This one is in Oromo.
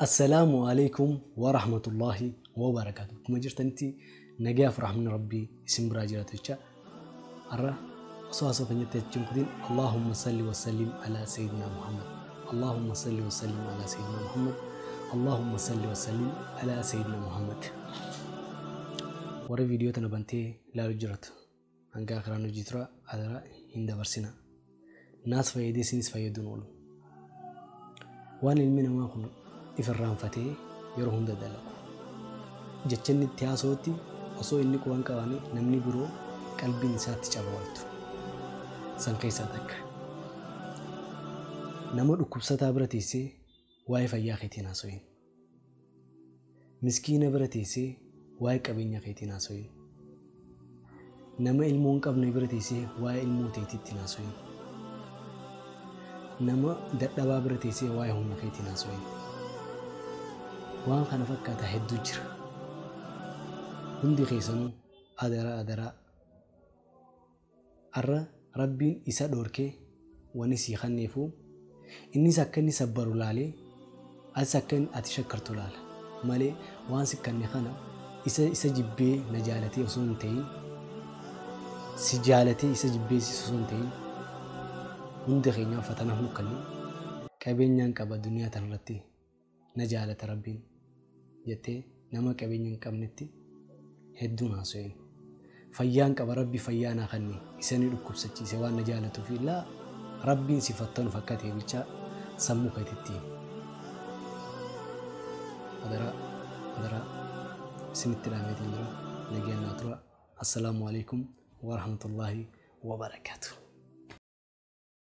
Assalaamu alaikum wa rahmatullahi wa barakaatu. Akkuma jirtanitti nagayaaf rahmanni Rabbii isin biraa jiraatu jecha har'a osoo haasoo keenyatti achi hin kutin Allahumma salli wa sallim ala sayyidina Muhammad. Allahumma salli wa sallim ala sayyidina Muhammad. Allahumma salli wa sallim ala sayyidina Muhammad. Warri viidiyoo tana bantee ilaalu jiratu hanga akiraan hojii tura adaraa hin dabarsina. Naas fayyadee isinis fayyaduun oolu. Waan ilmi namaa kun if irraanfatee yeroo hunda dalagu. Jecha inni itti haasa'utti osoo inni quban qabaane namni biroo qalbiin isaatti caba ooltu. San keessaa takka. Nama dhukkubsataa bira teessee waa'ee fayyaa keetiin haasa'in. Miskiina bira teessee waa'ee qabeenya keetiin haasa'in. Nama ilmoo hin qabne bira teessee waa'ee ilmoo teetiitti haasa'in. Nama dadhabaa bira teessee waa'ee humna keetiin haasa'in. Waan kana fakkaata hedduu jira. Hundi keessanuu adaraa adaraa. Har'a Rabbiin isa dhoorkee wani sii kenneefuu innis akka inni sabbaru laalee atis akka ati shakkartu laala malee waan si kanne kana isa jibbee na jaalatee osoo hin ta'in si jaalatee isa jibbee si osoo hin ta'in hunda keenyaa fatana nu kanne qabeenyaan qaba duniyaa tanarratti na jaalata Rabbiin jettee nama qabeenya hin qabnetti hedduun haasa'in. Fayyaan qaba Rabbi fayyaa naa kanne isa ni dhukkubsachiise waan na jaalatuuf illaa Rabbiin si fattanuuf akka ta'e bicha sammuu keetitti. Adaraa adaraa isinitti dhaameetiin jira. Nagayaan naa tura. Assalaamu alaikum wa rahmatullaahi wa barakaatuh.